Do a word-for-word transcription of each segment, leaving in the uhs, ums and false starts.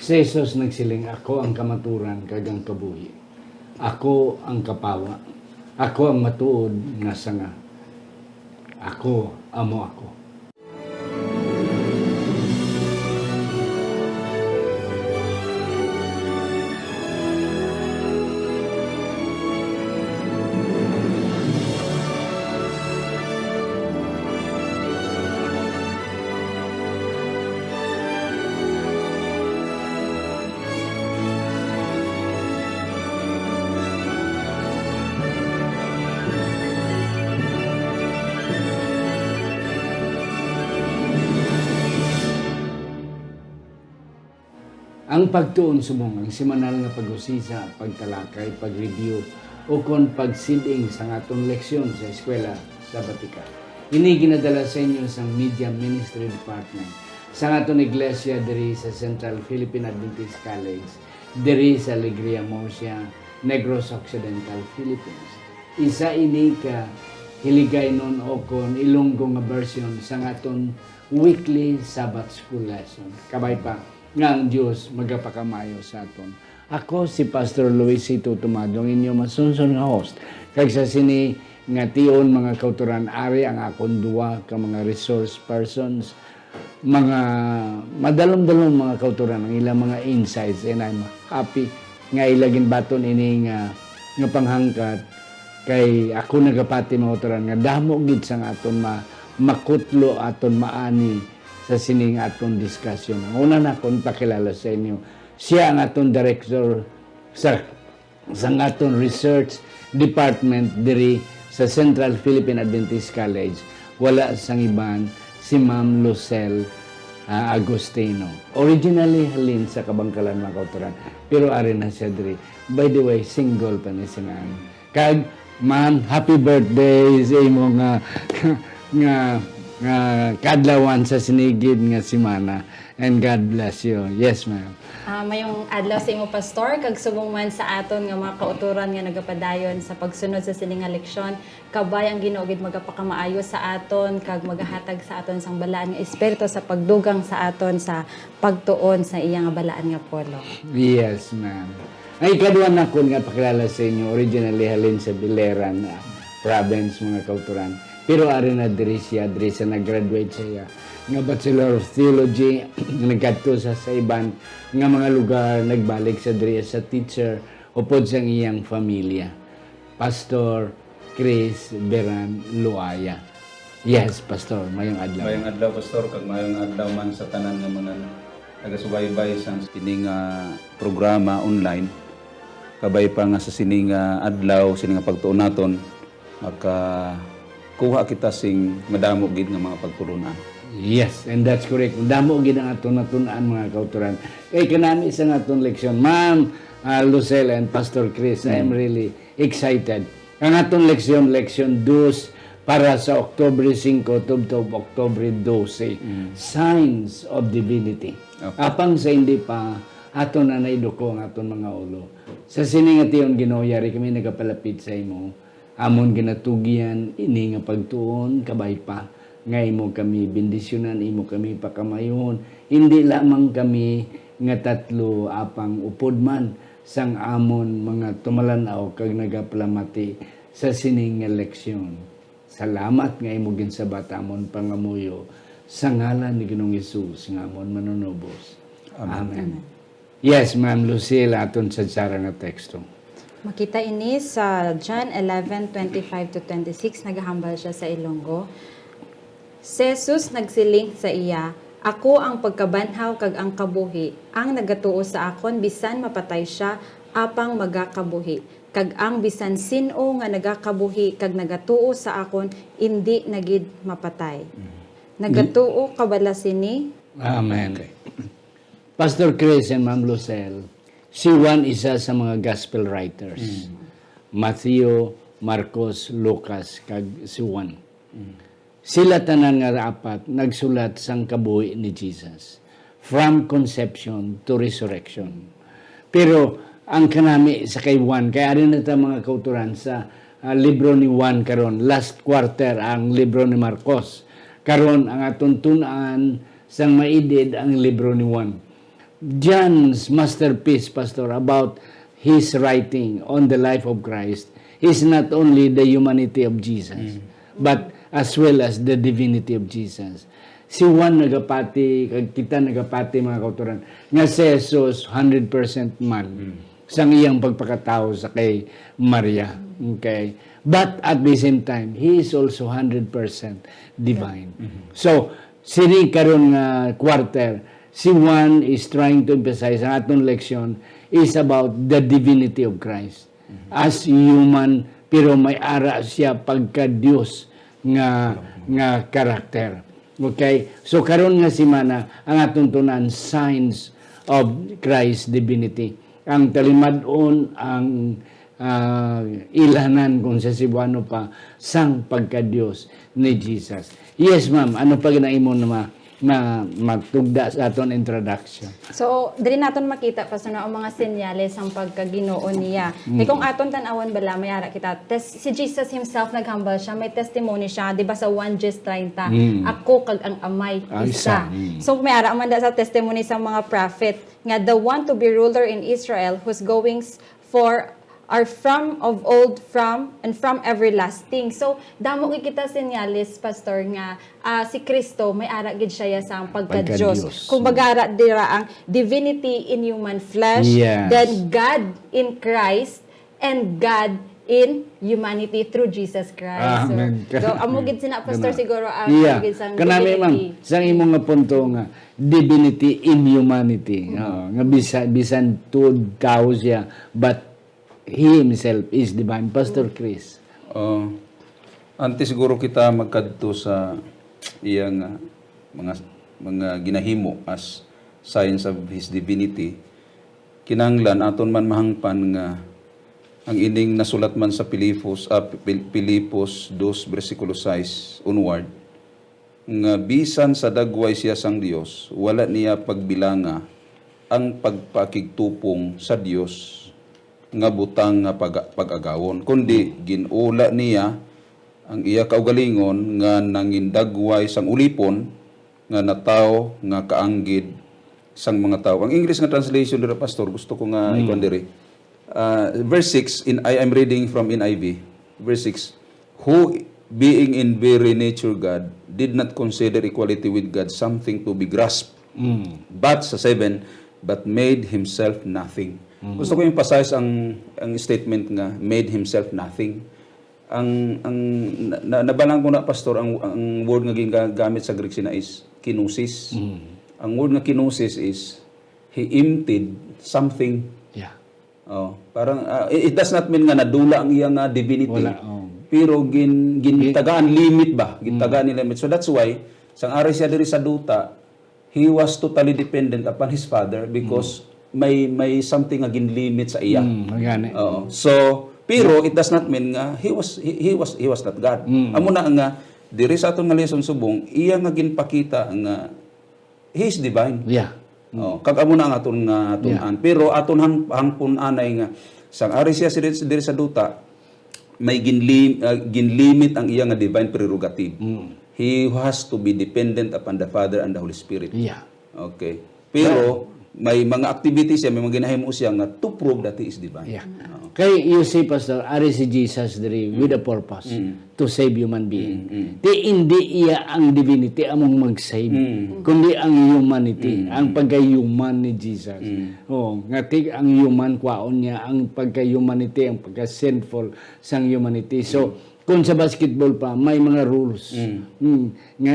Si Jesus nagsiling, "Ako ang kamaturan kag ang kabuhi. Ako ang kapawa. Ako ang matuod nga sanga. Ako amo ako." Ang pagtuon subong ang semanal nga pag-usisa, pagtalakay, pag-review, o kon pagsiding sa aton leksyon sa eskwela sabatika. Ini ginadala sa inyo sang Media Ministry Department sang aton iglesia diri sa Central Philippine Adventist College, diri sa Alegria, Murcia, Negros Occidental, Philippines. Isa ini ka Hiligaynon o kon Ilonggo nga version sang aton weekly Sabbath School lesson. Kabay pa nga ang Dios magapakamayo sa aton. Ako si Pastor Luisito Tumado, ang inyo masunson nga host. Kag sa sini nga tion, mga kautoran, ari ang akon duwa ka mga resource persons, mga madalom-dalom, mga kautoran, ang ilang mga insights, and I'm happy nga ila ginbaton ini nga, nga panghangkat, kay ako nagapati, mga kautoran, nga damo gid sang aton ma-, makutlo, aton maani sa sining aton discussion. Ang una na akong pakilala sa inyo, siya ang aton director sa, sa aton research department diri sa Central Philippine Adventist College. Wala sang iban, si Ma'am Lucel, ah, Agustino. Originally halin sa Kabangkalan, mga kautoran, pero ari na siya diri. By the way, single pa ni si Ma'am. Kag, ma'am, happy birthday sa imo nga, nga, nga kaadlawan sa sinigid nga semana. And God bless you. Yes, ma'am. Ah, mayong adlaw sa imo, Pastor, kag subong man sa aton nga mga kautoran nga nagapadayon sa pagsunod sa sini nga leksyon. Kabay ang Ginoo gid magapakamaayo sa aton kag magahatag sa aton sang balaan nga espiritu sa pagdugang sa aton sa pagtuon sa iya nga balaan nga pulong. Yes, ma'am. Ang ikaduha nakon nga pakilala sa inyo, originally halin sa Biliran, ah, province, mga kautoran. Pero ari na diri siya, diri sa nag-graduate siya nga Bachelor of Theology, nagkadto sa, sa iban nga mga lugar, nagbalik sa diri sa teacher, upod sang iyang familia. Pastor Chris Beran Luaya. Yes, Pastor, mayong adlaw. Mayong adlaw, Pastor, kag mayong adlaw man sa tanan nga mga nagasubaybay sang kini nga programa online. Kabay pa nga sa sini nga adlaw, sini nga pagtuon naton, makakuha kita sing madamo gid nga mga pagtulunan. Yes, and that's correct. Damo gid ang aton natun-an, mga kautoran. Kay kanami sa aton leksyon, Ma'am, ah, Lucel and Pastor Chris, I am Mm. really excited. Ang aton leksyon, leksyon dos para sa Oktubre singko tubtob Oktubre dose, Mm. Signs of Divinity. Okay. Apang sa hindi pa, aton na naiduko ang aton mga ulo. Sa sini nga tion, Ginoo, yari kami nagapalapit sa imo. Amon ginatugyan ini nga pagtuon, kabay pa nga imo kami bendisyonan, imo kami pakamayon, hindi lamang kami nga tatlo, apang upod man sang amon mga tumalan-aw kag nagapalamati sa sini nga leksyon. Salamat nga imo ginsabat amon pangamuyo, sa ngalan ni Ginoong Hesus nga amon Manunubos. Amen. Amen. Yes, Ma'am Lucille, aton sa sara nga teksto. Makita ini sa John eleven twenty-five to twenty-six, nagahambal siya sa Ilonggo. Si Jesus nagsiling sa iya, "Ako ang pagkabanhaw kag ang kabuhi. Ang nagatuo sa akon, bisan mapatay sia, apang magakabuhi. Kag ang bisan sin-o nga nagakabuhi kag nagatuo sa akon, indi na gid mapatay." Mm. Nagatuo ka bala sini? Amen. Okay. Pastor Chris and Ma'am Lucel, si Juan isa sa mga gospel writers. Mm. Matthew, Marcos, Lucas, kag si Juan. Mm. Sila tanan nga apat nagsulat sang kabuhi ni Jesus, from conception to resurrection. Pero ang kanami sa kay Juan, kay ari na ta, mga kauturan, sa, ah, libro ni Juan karon, last quarter ang libro ni Marcos. Karon ang aton tun-an sang maidid ang libro ni Juan. John's masterpiece, Pastor, about his writing on the life of Christ is not only the humanity of Jesus, but as well as the divinity of Jesus. Si Juan nagapati, kag kita nagapati, mga kautoran, nga si Jesus hundred percent man sang iyang pagpakatawo sa kay Maria. Okay? But at the same time, he is also hundred percent divine. So, sini karon nga quarter, si Juan is trying to emphasize, ang aton leksyon is about the divinity of Christ. As human, pero may ara siya pagka-Dios nga, nga karakter. Okay? So, karon nga semana, ang aton tunan, signs of Christ's divinity. Ang talimad-on, ang, ah, ilhanan, kung sa Cebuano pa, sang pagka-Dios ni Jesus. Yes, ma'am. Ano pa ginaimo na ma-, ma-, matugda sa aton introduction? So, diri naton makita, Pastor, na ang mga senyales sang pagkaginoo niya. Kay kung aton tan-awon bala, may ara kita, tes-, si Jesus himself naghambal siya, may testimony siya, di ba, sa Juan diyes treinta, "Ako kag ang Amay Ay, isa." isa. Mm. So, may ara man da sa testimony sa mga prophet nga, "The one to be ruler in Israel, whose goings for are from of old, from, and from everlasting." So, damo gid kita senyales, Pastor, nga, ah, si Cristo, may ara gid siya ya sang pagka-Dios. Pagka-Dios. Kung Mm. baga ara dira ang divinity in human flesh, Yes. then God in Christ, and God in humanity through Jesus Christ. Amen. So, so, amo gid sina, Pastor, Kana. siguro ang Yeah. gid sang Kanami, ma'am, divinity. Sang imo nga punto nga divinity in humanity. Mm. Oo, nga bisa-, bisan tuod tawo siya, but he himself is divine. Pastor Chris. Oh, antes siguro kita magkadto sa iya nga mga, mga ginahimo as signs of his divinity, kinahanglan aton man mahangpan nga ang ining nasulat man sa Filipos, ah, Pil-, Filipos dos, bersikulo sais onward, nga bisan sa dagway siya sang Dios, wala niya pagbilanga ang pagpakigtupong sa Dios nga butang nga pag-, pag-agawon, kundi ginula niya ang iya kaugalingon nga nangindagway sang ulipon nga natawo nga kaanggid sang mga tawo. Ang English nga translation dira, Pastor, gusto ko nga Mm. ikuan diri. Uh, verse six, in, I am reading from N I V. Verse six, "Who, being in very nature God, did not consider equality with God something to be grasped." Mm. But, sa seven, "But made himself nothing." Mm. Gusto ko emphasize ang, ang statement nga, "Made himself nothing." Ang, ang, na, na, nabalaan ko na, Pastor, ang, ang word nga ginagamit sa Greek sina is kenosis. Mm. Ang word nga kenosis is, he emptied something. Yeah. Oh, parang, ah, it, it does not mean nga nadula ang iya nga divinity. Wala, oh. Pero gin-, gintagaan limit ba? Gintagaan Mm. ni limit. So that's why, sang ari siya diri sa duta, he was totally dependent upon his father because Mm. may, may something nga ginlimit sa iya. Mm, magani. Oo. So, pero it does not mean nga he was, he, he was, he was not God. Mm. Amo na nga, diri sa aton nga lesson subong, iya nga ginpakita nga he is divine. Yeah. Oh, kag amo na ang aton nga tun-an. Yeah. Pero aton hang-, hangpon anay nga, sang ari siya si-, diri sa duta, may ginlim-, ah, ginlimit ang iya nga divine prerogative. Mm. He has to be dependent upon the Father and the Holy Spirit. Yeah. Okay. Pero Well, may mga activities siya, may mga ginahimo siya nga to prove that he is divine. Yeah. Oo. Kay you see, Pastor, ari si Jesus diri with a purpose Mm. to save human being. Mm, mm. Ti hindi iya ang divinity among mag-save, Mm. kundi ang humanity, Mm, ang mm. pagka-human ni Jesus. Mm. Oh, nga ti ang human, kwaon niya ang pagka-humanity, ang pagka-sinful sang humanity. So, Mm. kung sa basketball pa, may mga rules. Mm. Mm, nga,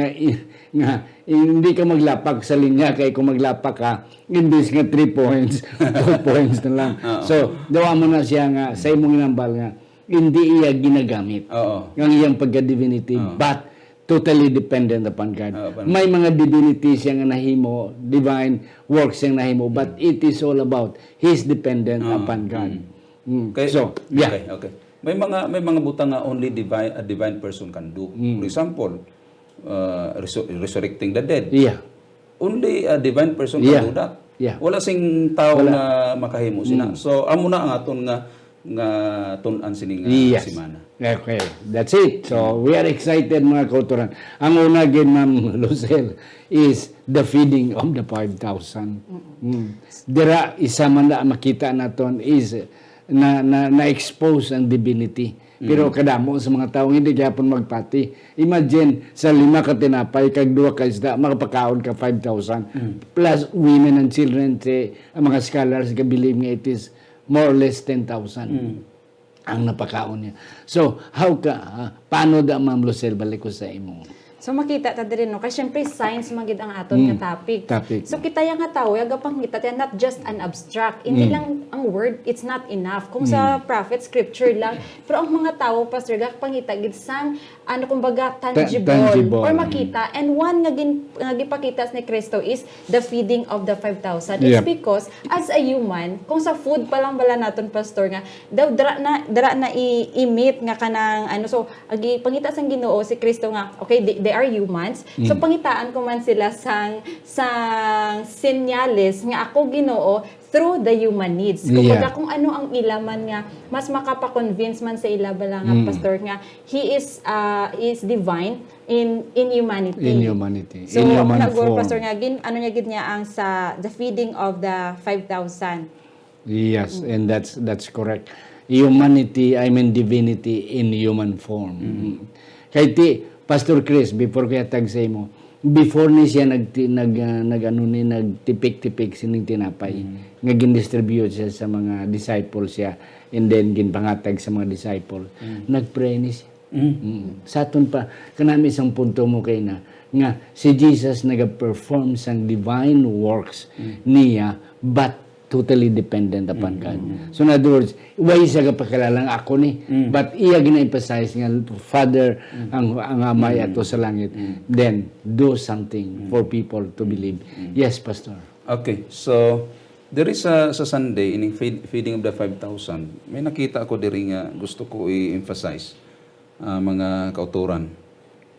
nga, hindi ka maglapak sa linya, kay kung maglapak ka, imbis nga three points, two points na lang. Oo. So, dawa mo na siya nga, sa imong inambal nga, hindi iya ginagamit Oo. ang iyang pagka-divinity, Oo. but totally dependent upon God. Oo, upon May God. mga divinity siya nga nahimo, divine works siya nahimo, but Mm. it is all about his dependent Oo. upon God. Mm. Mm. Kay-, So, yeah. okay, okay. May mga, may mga butang nga only divine, a divine person can do. Mm. For example, uh, resur-, resurrecting the dead. Yeah. Only a divine person Yeah. can do that. Yeah. Wala sing tawo Wala. nga makahimo sina. Mm. So, amo na ang aton nga nga tun-an sini nga Yes. semana. Okay, that's it. So, we are excited, mga kautoran. Ang una gid, Ma'am Lucille, is the feeding of the five thousand. Mm. Dira, isa man na makita naton is na, na, na-expose ang divinity. Pero kadamo sa mga tawo hindi gyapon magpati. Imagine, sa lima ka tinapay kag duha ka isda, makapakaon ka five thousand. Plus women and children, si, ang mga scholars nagabilib nga it is more or less ten thousand ang napakaon niya. So, how ka, ah, paano da, Ma'am Lucille, balik ko sa imo? So makita ta diri, no, kay syempre science man gid ang aton Mm. nga topic. Topic. So kita ya nga tawo, ya gapangita ta not just an abstract. Hindi Mm. lang ang word, it's not enough. Kung sa prophet, scripture lang, pero ang mga tawo, pastor, gapangita gid sang ano, kumbaga, tangible, tangible. Or makita. And one nga gin, nga gipakita ni Kristo is the feeding of the five thousand. It's Yep. Because as a human, kung sa food pa lang bala naton, pastor, nga daw dira na, dira na i-, i-meet nga kanang ano, so agi pangita sang Ginoo si Kristo nga, okay, they, they are humans. So Mm. pangitaan ko man sila sang sang senyales nga ako, Ginoo, through the human needs. Kumbaga, Yeah. kung ano ang ila man nga mas makapa-convince man sa ila bala nga, Mm. pastor, nga he is, uh, is divine in in humanity. In humanity. So, In human nagwa, form. Pastor, nga gin, ano niya gid niya ang sa the feeding of the five thousand. Yes, and that's that's correct. Humanity, I mean divinity in human form. Mm. Kay ti, Pastor Chris, before ko hatag sa imo, before ni siya nag nag ah, nag ano ni nagtipik-tipik sining tinapay nga gindistribute siya sa mga disciples siya and then ginpangatag sa mga disciple, nagpray ni siya. Mm. Sa aton pa, kanami isang punto mo kay na nga si Jesus nagaperform sang divine works niya, but totally dependent upon God. So in other words, why siya gapakilala nga ako ni? But iya gina-emphasize nga Father ang ang amay ato sa langit. Then do something for people to believe. Yes, Pastor. Okay, so diri sa sa Sunday, ining feed, feeding of the five thousand, may nakita ako diri nga gusto ko i-emphasize, ah, mga kautoran,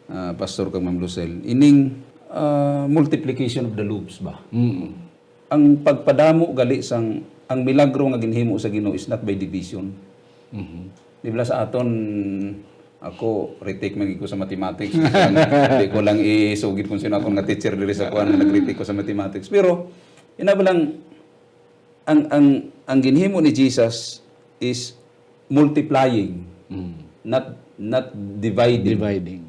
ah, Pastor kag Ma'am Lucille, ining ah, multiplication of the loaves ba? Mm. Ang pagpadamo gali sang, ang milagro nga ginhimo sa Ginoo is not by division. Mhm. Di ba sa aton, ako, retake man gid ko sa mathematics. Di ko lang isugid kung sino akon nga teacher diri sa kuan nga nag-retake ko sa mathematics. Pero, ina ba lang, ang, ang, ang ginhimo ni Jesus is multiplying, Mm. not, not dividing. Dividing.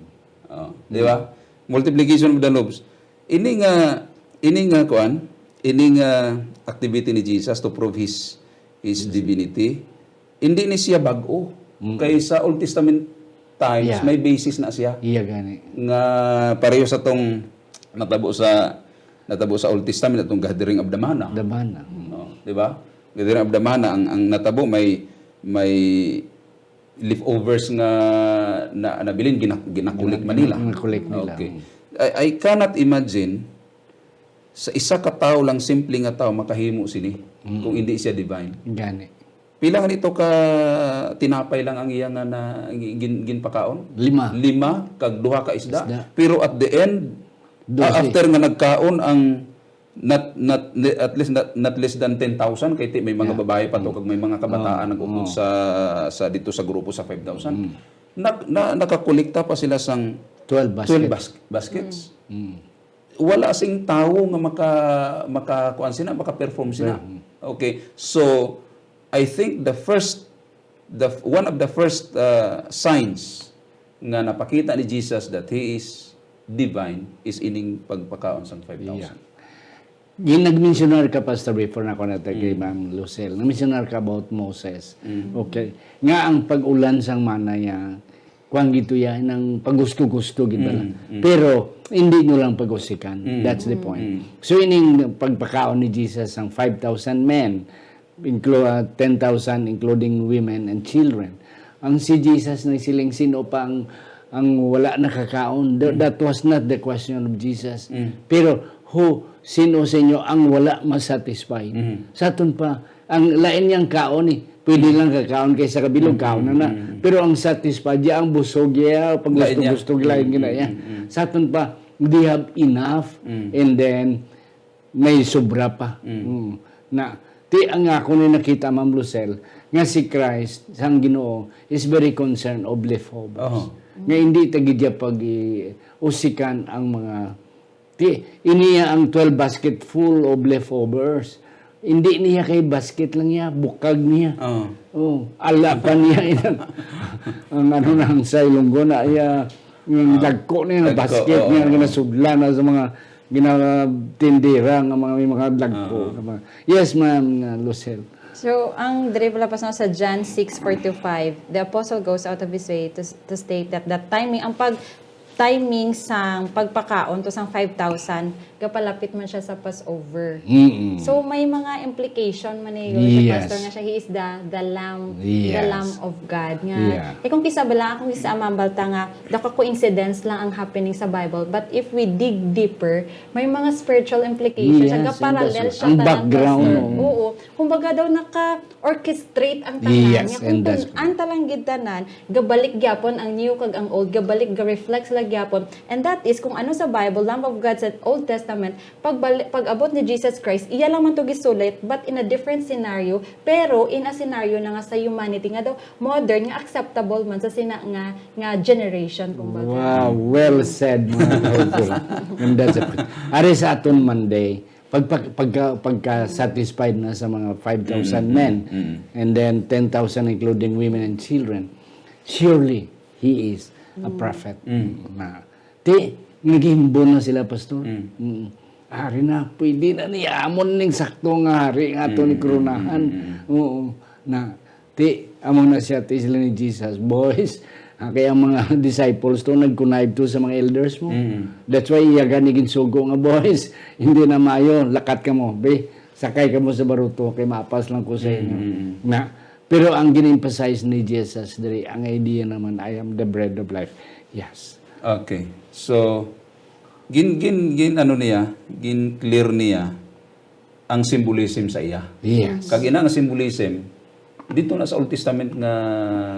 Oh, di ba? Multiplication of the loaves. Ini nga, ini nga kuan, ini nga activity ni Jesus to prove his his divinity. Hindi ni siya bag-o. Mm. Kay sa Old Testament times, Yeah. may basis na siya. Iya gani. Nga pareho sa tong natabo sa natabo sa Old Testament, atong gathering of the manna. Daman na. No, di ba? Gathering of the manna, ang, ang natabo may may leftovers nga na, nabilin, gina, ginakulik man nila. Ginakulik nila. Okay. I, I cannot imagine sa isa ka tawo lang, simple nga tawo, makahimo sini kung hindi siya divine. Gani. Pila nga nito ka tinapay lang ang iya nga na gin, ginpakaon? Lima. Lima kag duha ka isda. Isda. Pero at the end, Dose. ah, after nga nagkaon ang not not at least not, not less than ten thousand, kay ti may mga Yeah. babae pa to kag may mga kabataan Oh, nag-upod oh. sa sa dito sa grupo sa five thousand. Nag, na, nakakolekta pa sila sang Twelve basket. twelve bas- baskets. Mm. Wala sing tawo nga maka maka kuan sina, maka-perform sina. Mm. Okay. So I think the first the one of the first uh, signs nga napakita ni Jesus that he is divine is ining pagpakaon sang five thousand. Ginagmensionar ka, Pastor, before na ko na kay Ma'am Lucille. Nagmensionar ka about Moses. Okay. Nga ang pag-ulan sang manna niya, kuwan gito yan, ang paggusto-gusto, gid ba lang? Pero, hindi nyo lang pag-usikan. That's the point. So, ining pagpakaon ni Jesus ang five thousand men, inclu- ah, ten thousand, including women and children. Ang si Jesus nagsiling, sino pa ang, ang wala nakakaon? Th- That was not the question of Jesus. Pero, who, sino sa inyo ang wala masatisfied? Sa aton pa, ang lain niyang kaon eh. Pwede lang kakaon kay sa kabilog, kaon na na. Pero ang satisfied, ya ang busog, ya pag Lain niya. gusto-gusto, lain gina ya. Sa aton pa, they have enough. And then, may sobra pa. Mm. Na, Ti ang ako ni nakita, Ma'am Lucel, nga si Christ, sang Ginoo, is very concerned of leftovers. Oho. Nga hindi ta gid niya pag-usikan ang mga, ti, iniya ang twelve basket full of leftovers. Hindi niya kay basket lang niya, bukag niya. Oo. Oh, ala pa niya ina. Ang ano na, ang sa Ilonggo na iya, yung Ah, dagko niya, dagko, basket oo. niya, ginasudlan na sa mga ginatindera nga mga, may mga dagko. Oo. Yes, Ma'am, uh, Lucel. So, ang diri pala, Pastor, sa John six forty-five, the apostle goes out of his way to, to state that the timing, ang pag-, timing sang pagpakaon to sang five thousand, gapalapit man siya sa Passover. Mm-mm. So, may mga implication man ni yun sa Yes. Pastor nga siya, he is the, the Lamb, the Yes. Lamb of God. Nga, Yeah. eh, kung kisa bala, kung kisa mambal ta nga, the coincidence lang ang happening sa Bible. But if we dig deeper, may mga spiritual implication siya, Yes, gaparallel and that's siya ang tanan, background, Pastor. Oo. Oo. Kumbaga daw, naka-orchestrate ang tanan. Yes, Nga kung and that's tun-an ta lang gid tanan, gabalik gyapon ang new kag ang old, gabalik, ga-reflect sila gyapon. And that is, kung ano sa Bible, Lamb of God sa Old Testament, pagbali-, pag-abot ni Jesus Christ, iya lang man to gisulit, but in a different scenario, pero in a scenario na nga sa humanity, nga daw modern, nga acceptable man sa sina-, nga, nga generation, kumbaga. Wow, well said, mga kaulturan. And that's a, ari sa aton Monday, pag, pag, pagka, pagka-satisfied na sa mga five thousand Mm, men, mm, mm. and then ten thousand including women and children, surely he is a Mm. prophet. Mm. Na, ti, naghimbon na sila, Pastor. Mm. Mm. Ari na, pwede na ni amon ning sakto nga hari nga ato ni Mm, mm, koronahan. mm, mm. Oo. Na, ti, amo na siya, ti sila ni Jesus, "Boys, ah, kay ang mga disciples to nag-connive to sa mga elders mo. Mm. That's why iya gani ginsugo nga, 'Boys, hindi na maayo, lakat kamo, be, sakay kamo sa baruto, kay maapas lang ko sa inyo." Mm, mm, mm. Na, pero ang gin-emphasize ni Jesus diri, ang idea naman, "I am the bread of life." Yes. Okay. So, gin, gin, gin, ano niya, gin-clear niya ang symbolism sa iya. Yes. Kag ina nga symbolism, dito na sa Old Testament nga,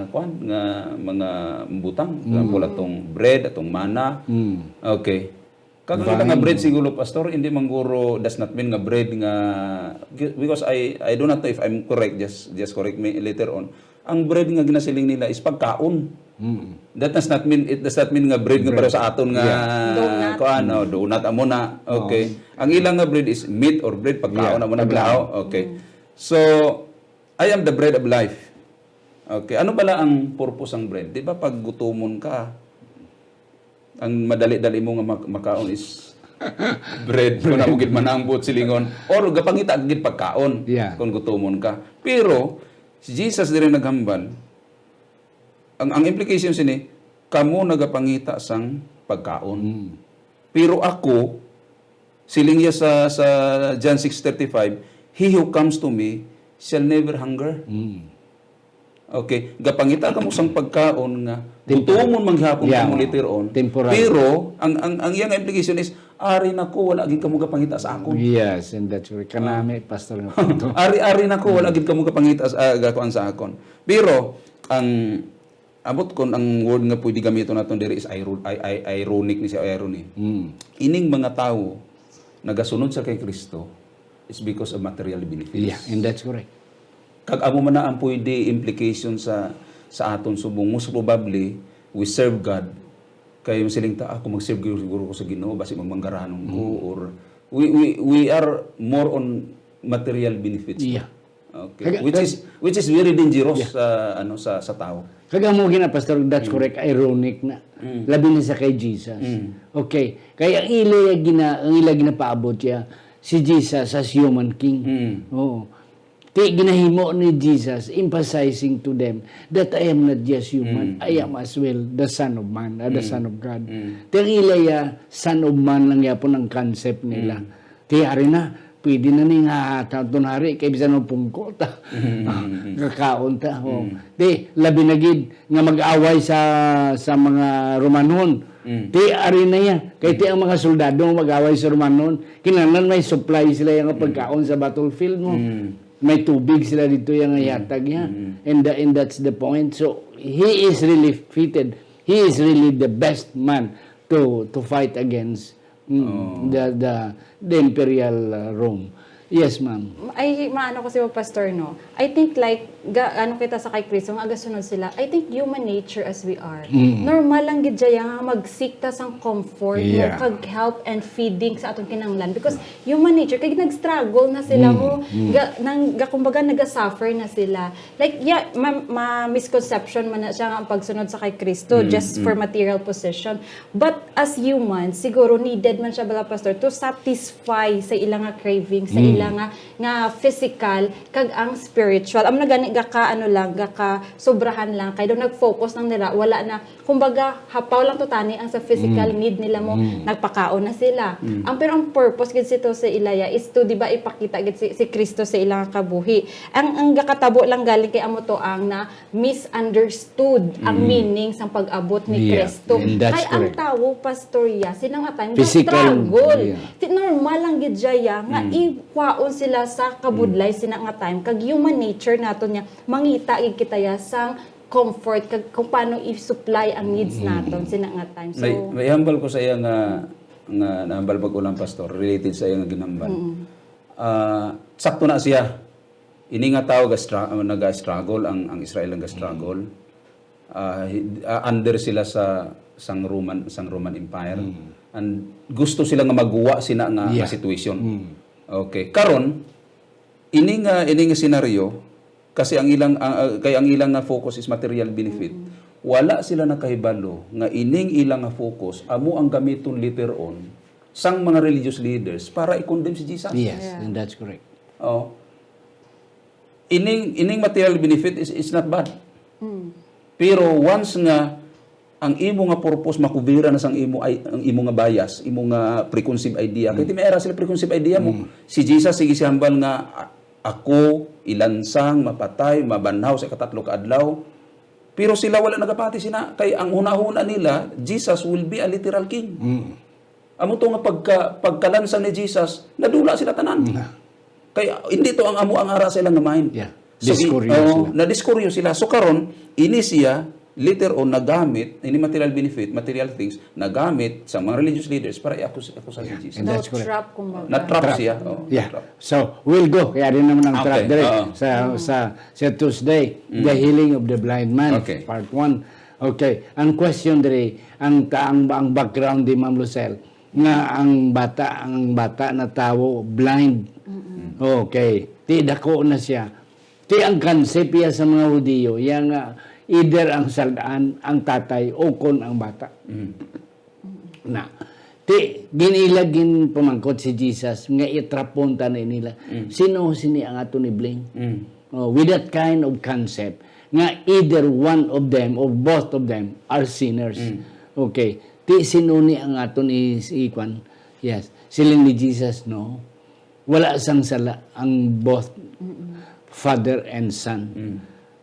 kwan, nga mga butang, for example, Mm. atong bread, atong manna. Mm. Okay. Kag ang ila nga Vine. bread siguro, Pastor, hindi man guro, does not mean nga bread nga, because I, I do not know if I'm correct, just, just correct me later on. Ang bread nga ginasiling nila is pagkaon. Mm. That does not mean, it does not mean nga bread nga Bread. para sa aton nga Yeah. Donut. kuan, oh, donut, amo na. Okay. Oh. Ang ilang nga bread is meat or bread, pagkaon, Yeah, amo na pagkaon. Blaho. Okay. Mm. So, "I am the bread of life." Okay. Ano bala ang purpose sang bread? Di ba pag gutomon ka, ang madali-dali mo nga mak-, makaon is bread. Kung amo gid man ang buot silingon. Or gapangita gid pagkaon Yeah. kung gutomon ka. Pero, si Jesus diri naghambal, ang, ang implication sini, "Kamo nagapangita sang pagkaon." Mm. Pero ako, siling niya sa, sa John six thirty-five, "He who comes to me shall never hunger." Mm. Okay, gapangita kamo sang pagkaon nga Tempor-, gutomon man gihapon yeah, kamo later on. Temporal. Pero ang, ang, ang iyang implication is, "Ari na ko, wala gid kamo gapangita sa akon." Yes, and that's right. Kanami, Ah. Pastor, nga punto. "Ari, ari na ko, wala Hmm. gid kamo gapangita sa, ah, gakuan sa akon." Pero ang, abot kon ang word nga pwede gamiton naton diri is iro-, i-, i-, ironic ni siya, irony. Hmm. Ining mga tawo nagasunod sa kay Kristo is because of material benefits. Yeah, and that's correct. Kag amo man na ang pwede implication sa, sa aton subong. Most probably, we serve God. Kay masiling ta, "Ako mag-serve siguro ko sa Ginoo, basi mamanggaranon ko," Mm. or we, we, we are more on material benefits. Yeah. Okay. Kag-, which kag- is, which is very dangerous Yeah. sa, ano, sa, sa tao. Kag amo gina, Pastor, that's Mm. correct, ironic na. Mm. Labi na sa kay Jesus. Mm. Okay. Kaya ang ila gina-, ang ila ginapaabot siya, si Jesus as human king. Mm. Oo. Ti ginahimo ni Jesus, emphasizing to them that I am not just human, Mm, I mm. am as well the Son of Man, ah, the Mm. Son of God. Mm. Ti ang ila ya, Son of Man lang yapon ang concept nila. Mm. Ti ari na, pwede na ni nga taton hari, kay bisan mo pungko ta. Mm, mm, mm, mm. Kakaon ta, oh. Mm. Ti, labi na gid nga mag-away sa, sa mga Romanon. Mm. Ti ari na ya, kay ti Mm. ang mga soldado mag-away sa Romanon, kinahanglan may supply sila yang Mm. pagkaon sa battlefield mo. Mm. May tubig sila dito yang Mm. ihatag niya. Mm. And the, and that's the point. So, he is really fitted. He is really the best man to, to fight against, mm, Oh. the, the, the imperial, uh, Rome. Yes, ma'am. Ay, maano ko si Pastor, no? I think, like, ga, ano kita sa kay Kristo, nga agasunod sila. I think human nature as we are. Mm. Normal lang gid siya nga mag-seek ta sang comfort, Yeah. no? Kag help and feeding sa atong kinahanglan. Because human nature, kay nag-struggle na sila Mm, mo, mm. ga, nang, ga, kumbaga, naga-suffer na sila. Like, yeah, ma, ma, misconception man na siya nga ang pagsunod sa kay Kristo Mm, just for mm. material possession. But as humans, siguro needed man siya, bala, Pastor, to satisfy sa ila nga craving, sa Mm. ila nga, nga physical, kag ang spiritual. Amo na gani, gaka, ano lang, gaka sobrahan lang. Kay daw nag-focus lang nila, wala na, kumbaga, hapaw lang to tani ang sa physical Mm. need nila mo, Mm. nagpakaon na sila. Mm. Ang, pero ang purpose gid sito sa ilaya is to, di ba, ipakita gid si, si Kristo sa ilang kabuhi. Ang, ang gakatabo lang galing kay amo to ang na misunderstood ang Mm. meaning sang pag-abot ni Yeah. Kristo. And that's Kay ang correct. tawo, Pastor, ya, sinang nga time, Physical, struggle. yeah. Ti-, normal lang gid siya, ya, nga Mm. ikwaon sila sa kabudlay sina nga time. Kag human nature naton niya, mangita gid kita ya sang comfort kag kung paano i-supply ang needs naton sina nga time. So, May, may hambal ko sa iya nga, nga nahambal pag-ulang, Pastor, related sa iya nga ginhambal. Mm. Ah, sakto na siya. Ini nga tao ga-stra-, naga-struggle, ang, ang Israel naga-struggle. Ah, hi-, ah, under sila sa sang Roman, sang Roman Empire. Mm. And gusto sila nga maguwa sina nga, nga Yeah. situation. Mm. Okay. Karon, ini nga, ini nga senaryo, kasi ang ilang, ang, ah, kay ang ilang nga focus is material benefit. Wala sila nakahibalo nga ining ilang nga focus amo ang gamiton later on sang mga religious leaders para i-condemn si Jesus. Yes, Yeah. and that's correct. Oh. Ining, ining material benefit is, is not bad. Mm. Pero once nga ang imo nga purpose makubira na sang imo ay, ang imo nga bias, imo nga preconceived idea. Kay ti may ara sila preconceived idea mo. Mm. Si Jesus, sige, si hambal nga, "A-, ako ilansang, mapatay, mabanhaw sa ikatatlo ka adlaw." Pero sila wala nagapati sina, kay ang hunahuna nila, Jesus will be a literal king. Mm. Amo to nga pagka, pagkalansang ni Jesus, nadula sila tanan. Mm. Kay hindi to ang amo ang ara sa ilang mind. Yeah. So, Discourage oh, sila. Nadiskuryo sila. So karon, ini siya, later on, nagamit, ini material benefit, material things, nagamit sa mga religious leaders para i-accuse, accuse si Jesus. And Daw that's correct. Trap, kumbaga. Na-trap Trap. siya. Oh, Yeah. na-trap. So, we'll go. Kaya rin naman ang Okay, trap diri oo. sa, sa, sa Tuesday, Mm. The Healing of the Blind Man, Okay. part one. Okay. Ang question diri, ang, ang, ang background di Ma'am Lucel, nga ang bata, ang bata na tawo blind. Okay. Ti dako na siya. Ti ang concept iya sa mga Hudiyo, iya nga either ang sad-an, ang tatay, o kon ang bata. Mm. Na, ti, ginilag ginpamangkot si Jesus nga itrapon ta na nila. Mm. Sino sini ang ato ni Bling? Mm. Oh, with that kind of concept, nga either one of them or both of them are sinners. Mm. Okay. Ti sino ni ang ato ni si Kwan? Yes. Siling ni Jesus, no. Wala sang sala ang both father and son. Mm.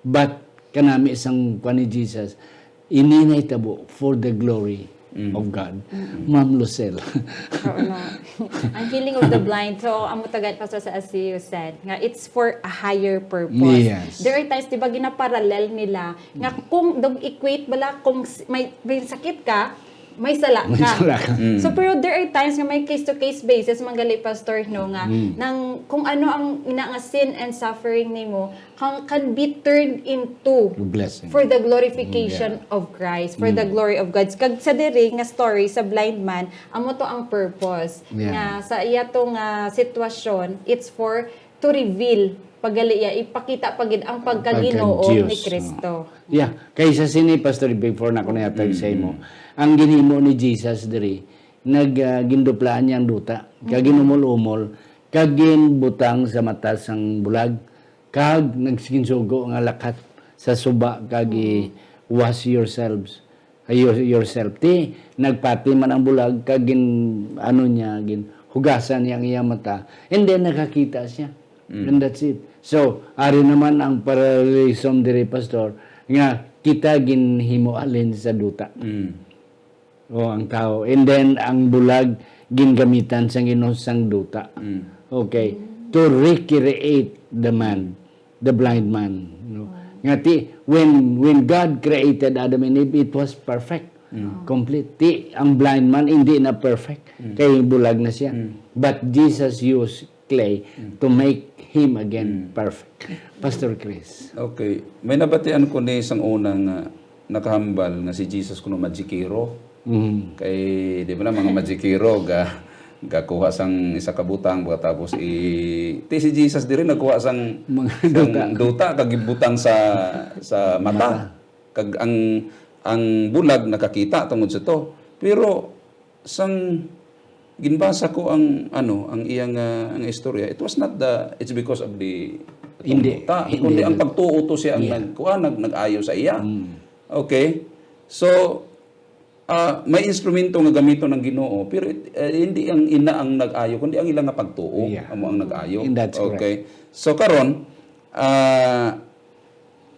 But kanami sang kwan ni Jesus, ini nahitabo for the glory Mm. of God. Ma'am Lucel. Oo, no. Ang healing of the blind. So, amo tagat, Pastor, sa as you said, nga it's for a higher purpose. Yes. There are times, di ba, ginaparallel nila nga kung dog equate bala, kung s- may, may sakit ka, may sala ka. May sala ka. Mm. So, pero there are times nga may case-to-case basis, manggali, Pastor, no, nga Mm. nang kung ano ang ina nga sin and suffering nimo, can, can be turned into Blessing. for the glorification Yeah. of Christ, for the glory of God. Kag sa diri nga story sa blind man, amo to ang purpose Yeah. nga sa iya to nga sitwasyon, it's for to reveal, paggali iya, ipakita pa gid ang pagkaginoo Pagka-Diyos, ni Kristo. Yeah, kaysa sini, Pastor, before na ko nayatag sa imo, ang ginhimo ni Jesus diri, nag ah, ginduplaan niya ang duta, kag ginumol-umol, kag ginbutang sa mata sang bulag, kag nagsinsugo nga lakat sa suba, kag i-wash yourselves, your, yourself. Ti, nagpati man ang bulag, kag gin, ano niya, gin, hugasan niya ang iyang mata, and then nakakita siya. Mm. And that's it. So, ari naman ang parallelism diri, Pastor, nga kita ginhimo halin sa duta. Mm. O ang tao. And then, ang bulag, gingamitan sang Ginoo sang duta. Mm. Okay. To recreate the man, the blind man. No? Nga ti, when, when God created Adam and Eve, it was perfect. Mm. Complete. Ti, ang blind man, hindi na perfect. Mm. Kay bulag na siya. Mm. But Jesus used clay to make him again perfect. Pastor Chris. Okay. May nabatian ko ni sang una nga nakahambal nga si Jesus kuno magikero. Mm. Kay, di ba na, mga magikero, ga, gakuha sang isa ka butang, pagkatapos i-, ti si Jesus diri nagkuha sang, Mga sang duta. duta, kag gibutang sa, sa mata. Mata. Kag ang, ang bulag nakakita tungod sa to. Pero sang ginbasa ko ang, ano, ang iyang, ah, ang istorya, it was not the, it's because of the Hindi. duta, Hindi. kundi ang pagtuo to siya ang Yeah. nag-, kuha, nag-, nag-ayo sa iya. Mm. Okay? So, ah, may instrumento nga gamiton ang Ginoo, pero it-, eh, hindi ang ina ang nag-ayo, kundi ang ila nga pagtuo Yeah. amo ang nag-ayo. And that's correct. Okay. So karon, ah,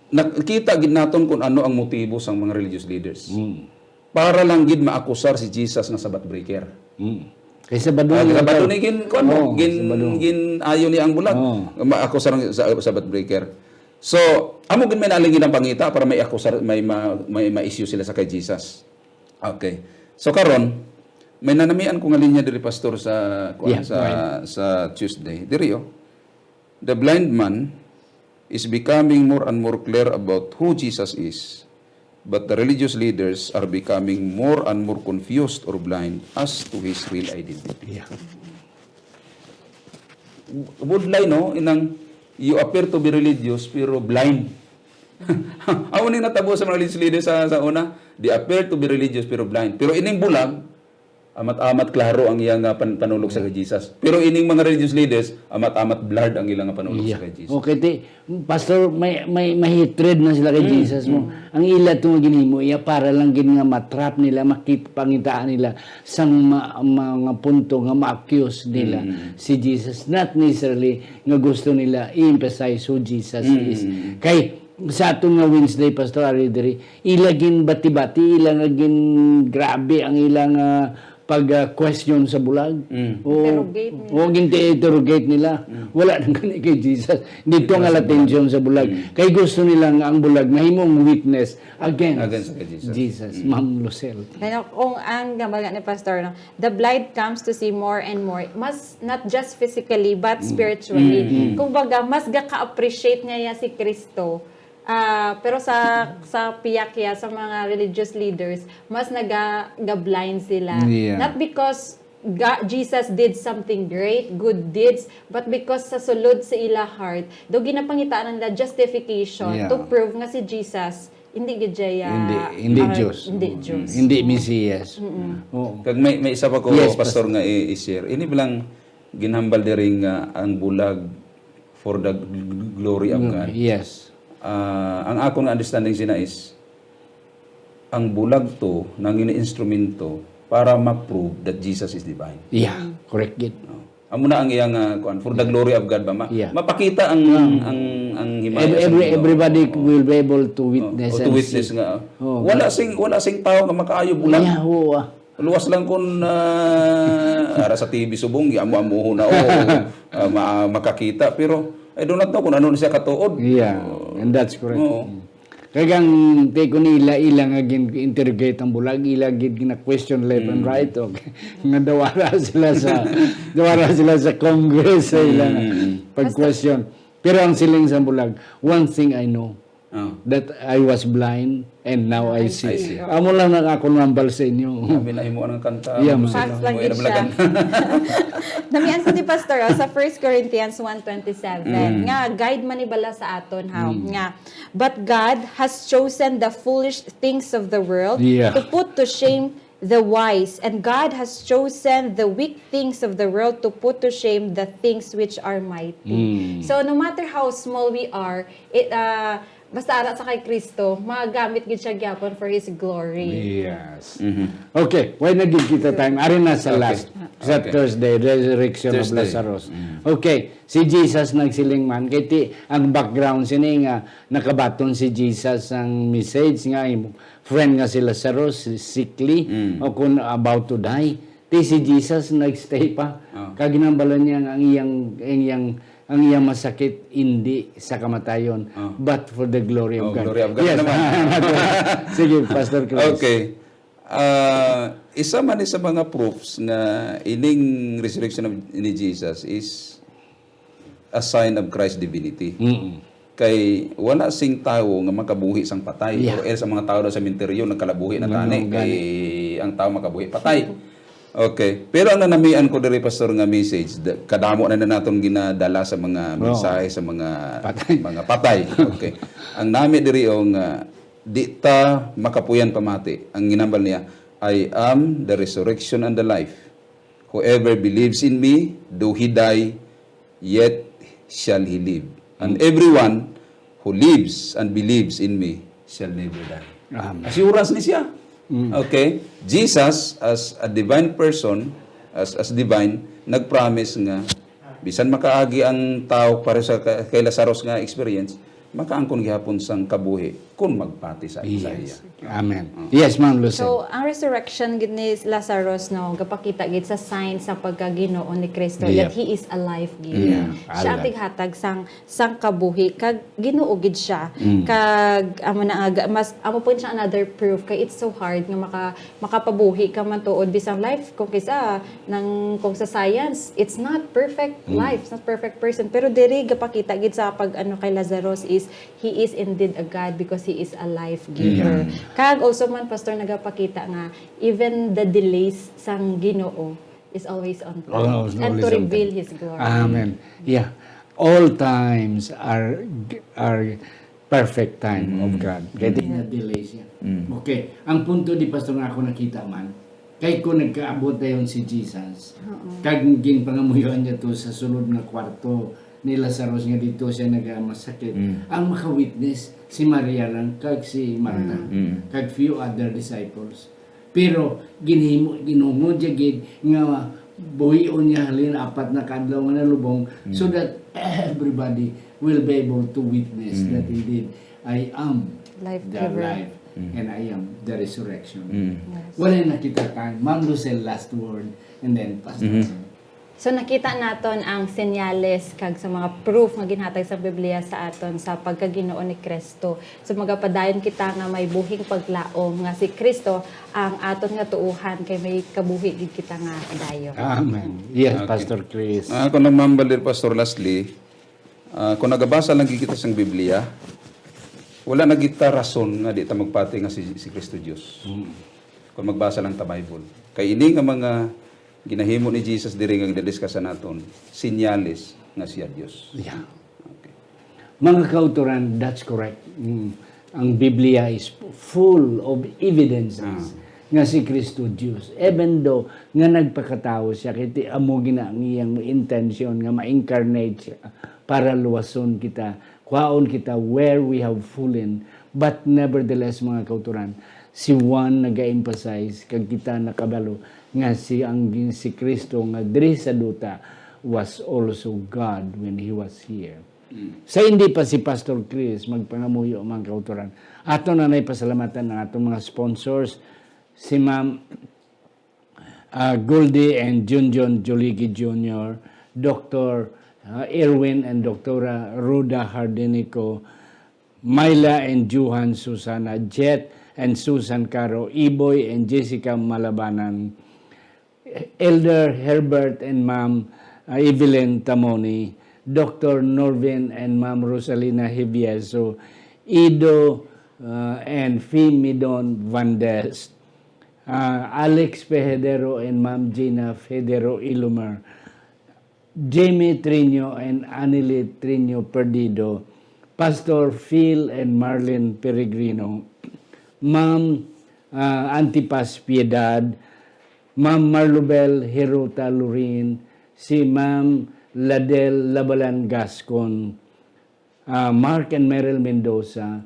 nakita gid naton kung ano ang motibo sang mga religious leaders. Mm. Para lang gid maakusar si Jesus nga Sabbath breaker. Mm. Kay Sabado Ah, ni Sabado ang ni gin-, kuwan mo, Oo, gin-, Sabado. gin-ayo niya ang bulag. Oo. Maakusar ang sa-, Sabbath breaker. So, amo gid may nalingin ang pangita para may akusar, may ma-, may ma-issue sila sa kay Jesus. Okay. So, karon, may nanamian ko nga linya diri, Pastor, sa, kuwan, Yeah, sa, go ahead. sa Tuesday. Diri, oh. The blind man is becoming more and more clear about who Jesus is, but the religious leaders are becoming more and more confused or blind as to his real identity. Yeah. Budlay, no? Inang, you appear to be religious, pero blind. Amo ni natabo sa mga religious leaders sa, sa una. They appear to be religious, pero blind. Pero ining bulag, amat-amat klaro ang iyang, ah, pan-, panulog sa kay Jesus. Pero ining mga religious leaders, amat-amat blurred ang ilang panulog Yeah. sa kay Jesus. Okay, ti, Pastor, may, may, may hatred na sila kay Mm, Jesus mo. mm. Ang ila to nga ginhimo iya para lang gid nga matrap nila, makit-, pangitaan nila sang ma-, mga punto nga ma-accuse nila Mm. si Jesus. Not necessarily nga gusto nila i-emphasize who Jesus Mm, is. mm, mm. Kay sa aton nga Wednesday, Pastor, ari diri, ila gin bati-bati, ila nga gin grabe ang ila nga pag, ah, question sa bulag. Mm. O, Interrogate nila. o gin-interrogate nila. Mm. Wala nang gani kay Jesus. Dito Dito nga sa attention sa bulag. Mm. Kay gusto nila nga ang bulag mahimong witness against Against kay Jesus. Jesus. Mm. Ma'am Lucille. Kaya kung ang gamaga ni Pastor, no, the blind comes to see more and more. Mas, not just physically, but Mm. spiritually. Mm, mm. Kumbaga, mas gaka-appreciate niya si Kristo. Ah, pero sa, sa pihak ya, sa mga religious leaders, mas naga-, ga-blind sila. Yeah. Not because ga-, Jesus did something great, good deeds, but because sa sulod sa ila heart, daw ginapangitaan nila justification Yeah. to prove nga si Jesus, hindi gid siya, Hindi, hindi ah, Diyos. hindi Mm. Diyos. Hindi Mesias. Mm-mm. Oo. Kag may, may isa pa ko, Yes, Pastor, Pastor. nga i-, i-share. Ini bilang ginhambal diri nga ang bulag for the gl-, gl-, glory of Mm, God. yes. Ah, ang akon nga understanding sina is, ang bulag to nangin instrumento para ma-prove that Jesus is divine. Yeah, Mm. correct gid. No? Amo na ang iyang, ah, kuan, for the glory of God ba? Ma-, Yeah. mapakita ang, Yeah. ang, ang himaya Ev-, sa every-, Ginoo. everybody Oo. will be able to Oo, witness o to and witness see. nga, ah. Oo, Wala but sing, wala sing tawo nga makaayo bulag. Yeah, oo, ah. Luwas lang kun, ah, ara sa T V subong, amo-amohon na, o, ah, ma-, makakita. Pero, I do not know kung ano na siya katuod. Yeah, Oo. and that's correct. Oo. Mm. Kaya ang take ko nila, ila nga gin-interrogate ang bulag, ila gid gina-question left and Mm. right, okay. Nga dawara sila sa, dawara sila sa Congress sa ila Mm, mm, mm. pag-question. Pero ang siling sa bulag, "One thing I know, Oh. that I was blind and now I I see." see. I see. Amo lang ang akon mambal sa inyo. Sabi na himo ang kanta. Yeah, Amo man. sila. Facts lang Mo gid ira siya. balagan. Namian ko ni Pastor, oh, sa First Corinthians one twenty-seven, Mm. nga guide man ni bala sa aton, ha, Mm. nga, "But God has chosen the foolish things of the world Yeah. to put to shame the wise, and God has chosen the weak things of the world to put to shame the things which are mighty." Mm. So, no matter how small we are, it, uh, basta ara sa kay Kristo, magamit gid siya gyapon for His glory. Yes. Mhm. Okay, why na gid kita time? Ari na sa Okay. last, sa Okay. Thursday, resurrection of Thursday. Lazarus. Mm. Okay, si Jesus nagsiling man, kay ti, ang background sini nga nakabaton si Jesus ang message nga im-, friend nga si Lazarus, si-, sickly, Mm. o kung about to die. Ti si Jesus nag-stay pa. Oh. Kag ginambalan niya nga ang iyang, ang iyang, ang iyang masakit hindi sa kamatayon, Oh. but for the glory of Oh, God. glory of God Yes. naman. Sige, Pastor Chris. Okay. Ah, isa man ni sa mga proofs nga ining resurrection of, ni Jesus is a sign of Christ's divinity. Mm-mm. Kay wala sing tawo nga makabuhi sang patay. Yeah. Or else ang mga tawo daw sa sementeryo nagkalabuhi na Ano tani, gani? kay ang tawo makabuhi patay. Okay. Pero ang nanamian ko diri, Pastor, nga message, da- kadamo na na naton ginadala sa mga Oo. mensahe sa mga Patay. mga patay. Okay. Ang nami diri, o, nga di ta makapuyan pamati. Ang ginambal niya, "I am the resurrection and the life. Whoever believes in me, though he die, yet shall he live. And everyone who lives and believes in me shall never die." Amen. Assurance ni siya. Mm. Okay? Jesus, as a divine person, as as divine, nag-promise nga bisan makaagi ang tao para sa ka- kay Lazarus nga experience, makaangkon gihapon sang kabuhi kung magpati sa sa iya. Yes. Amen. Yes, Ma'am Lucille. So, ang resurrection gid ni Lazarus, no, gapakita gid sa sign sa pagkaginoo ni Kristo Yep. that he is a life giver. Yeah, Siya ang amen. tighatag sang sang kabuhi kag Ginoo gid siya. Mm. Kag amo na nga ga- mas amo po siya another proof kay it's so hard nga maka makapabuhi ka man tuod bisan life kung kisa nang kung sa science it's not perfect Mm. life, it's not perfect person, pero diri gapakita gid sa pag ano kay Lazarus is he is indeed a God because he is a life giver. Yeah. Kag also man, Pastor, nagapakita nga even the delays sang Ginoo is always on time Always, and to always on reveal time. His glory. Amen. Yeah. All times are are perfect time Mm. of God. Kaya di- Na-delay siya. Mm. Okay. Ang punto di, Pastor, nga ako nakita man, kay ko nagkaabot dayon si Jesus, Oo. kag ginpangamuyoan niya to sa sulod nga kwarto ni Lazarus nga dito siya nagamasakit. Mm. Ang maka-witness si Maria lang kag si Martha, Mm. kag few other disciples. Pero ginhimo, ginhungod siya gid nga buhion niya halin apat na kadlaw nga nalubong, so that everybody will be able to witness Mm. that indeed I am Life the giver. life Mm. and I am the resurrection. Mm. Yes. Wala na kita time. Ma'am Lucille, last word, and then Pastor. Mhm. Sam. So nakita naton ang senyales kag sa mga proof nga ginhatag sa Biblia sa aton sa pagkaginoo ni Kristo. So magapadayon kita nga may buhing paglaom nga si Kristo ang aton nga tuohan kay may kabuhi gid kita nga dayon. Amen. Yes, Okay. Pastor Chris. Ah, ako nang mambal diri, Pastor, lastly, ah, kung nagabasa lang gid kita sang Biblia, wala na kita rason nga di ta magpati nga si, si Kristo Dios. Mm. Kung magbasa lang ta Bible. Kay ini nga mga ginahimo ni Jesus diri nga gidadiscuss naton, sinyales nga siya Dios. Yeah. Okay. Mga kauturan, that's correct. Mm. Ang Biblia is full of evidences Ah. nga si Kristo Dios. Even though nga nagpakatawo siya, kay ti amo gina ang iyang intention nga ma-incarnate siya para luwason kita, kwaon kita where we have fallen. But nevertheless, mga kauturan, si Juan nag-emphasize kag kita nakabalo nga si ang si Kristo nga diri sa duta was also God when he was here. Sa hindi pa si Pastor Chris magpangamuyo, mga kauturan, ato na nay pasalamatan ang atong mga sponsors, si Ma'am ah, Goldie and Junjun Joligi Junior, Doctor ah, Erwin and Doktora Ruda Hardinico, Myla and Johan Susana, Jet and Susan Caro, Iboy and Jessica Malabanan, Elder Herbert and Ma'am ah, Evelyn Tamoni, Doctor Norvin and Ma'am Rosalina Hivieso, Ido ah, and Fimidon Vandes, ah, Alex Pehedero and Ma'am Gina Federo Ilumer, Jamie Trino and Anili Trino Perdido, Pastor Phil and Marlene Peregrino, Ma'am ah, Antipas Piedad, Ma'am Marlubel Hirota Lurin, si Ma'am Ladel Labalan Gascon, ah, Mark and Meryl Mendoza,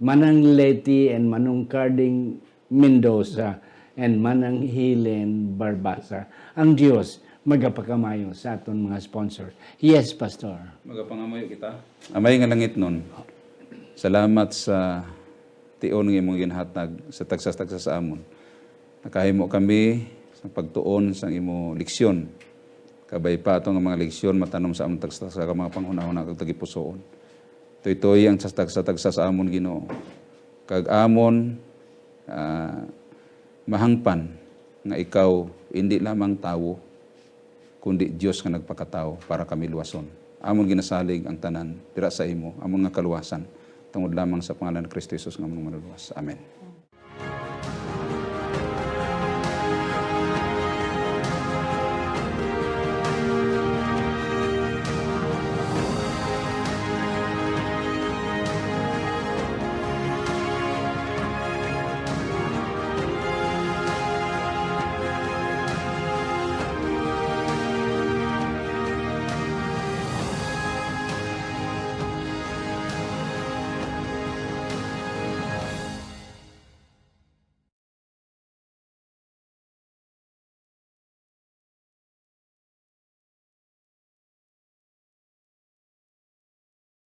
Manang Leti and Manong Carding Mendoza, and Manang Helen Barbasa. Ang Dios magapakamayo sa aton mga sponsors. Yes, Pastor. Magapangamuyo kita. Amay nga langitnon, salamat sa tion nga imong ginhatag sa tagsas-tagsas sa amon. Nakahimo kami sa pagtuon sa imo leksyon. Kabay pa ato nga mga leksyon matanom sa amon tagsas ka mga panghunahuna kag tagipusoon. Tuytoy ang sa tagsas-tagsas sa amon, Ginoo. Kag amon ah, mahangpan nga ikaw indi lamang tawo, kundi Dios nga nagpakatawo para kami luwason. Amon ginasalig ang tanan dira sa imo, amon nga kaluwasan, tungod lamang sa pangalan ni Kristo Jesus nga amon Manluluwas. Amen.